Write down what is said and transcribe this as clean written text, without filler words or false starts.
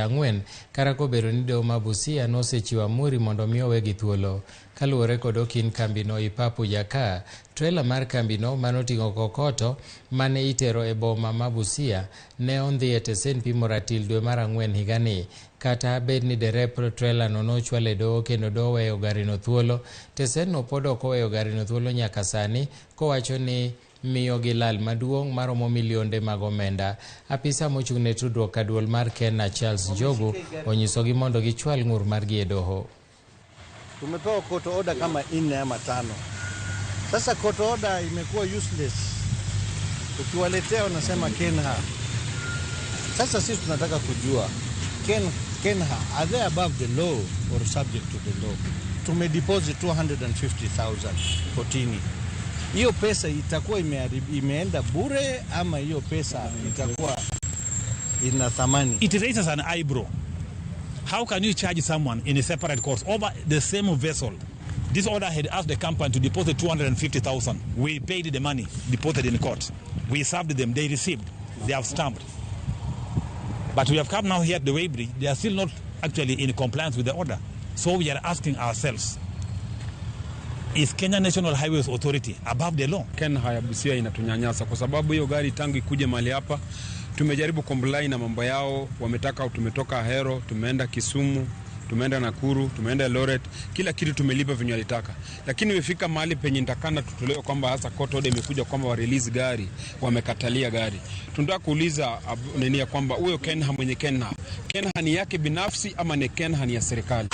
Ang'wen kata kobedo ni doho ma Busia nosechiwo amuri mondo mi owegi thuolo. Kaluwore kod okin kambino Ipapu Jaka, trela mar kambino manoting'o kokoto mane itero e boma ma Busia ne ondhi e tesen pimo ratil dwe mar ang'wen higani. Kata bed ni derep trela no nochwal e doho kendo doho weyo garino thuolo, tesen no pod ok oweyo garino thuolo nyaka sani kowacho ni miyogi lal maduong' maromo milionde mag omenda. Apisa mochung' ne tudruok ka duol mar Kena Charles Njogu onyisogi mondo gichwal ng'ur margi e doho. Tumepewa court order kama nne ama tano. Sasa court order imekuwa useless, ukiwaletea wanasema KeNHA. Sasa sisi tunataka kujua KeNHA, are they above the law or subject to the law? Tumedeposit 250,000 kotini. Hiyo pesa itakuwa imeenda bure ama hiyo pesa itakuwa ina thamani? It raises an eyebrow. How can you charge someone in a separate court over the same vessel? This order had asked the company to deposit 250,000. We paid the money, deposited in court. We served them, they received, they have stamped. But we have come now here at the weighbridge, they are still not actually in compliance with the order. So we are asking ourselves, is Kenya National Highways Authority above the law? KeNHA ya Busia inatunyanyasa kwa sababu hiyo gari tangu ikuje mahali hapa tumejaribu comply na mambo yao, wametaka tumetoka Ahero, tumeenda Kisumu, tumeenda Nakuru, tumeenda Eldoret, kila kitu tumelipa venye walitaka, lakini imefika mahali penye nitakana tutolewe kwamba hasa court order imekuja kwamba wa release gari, wamekatalia gari. Tunataka kuuliza nini ya kwamba huyo KeNHA mwenye KeNHA, KeNHA ni yake binafsi ama ni KeNHA ni ya serikali?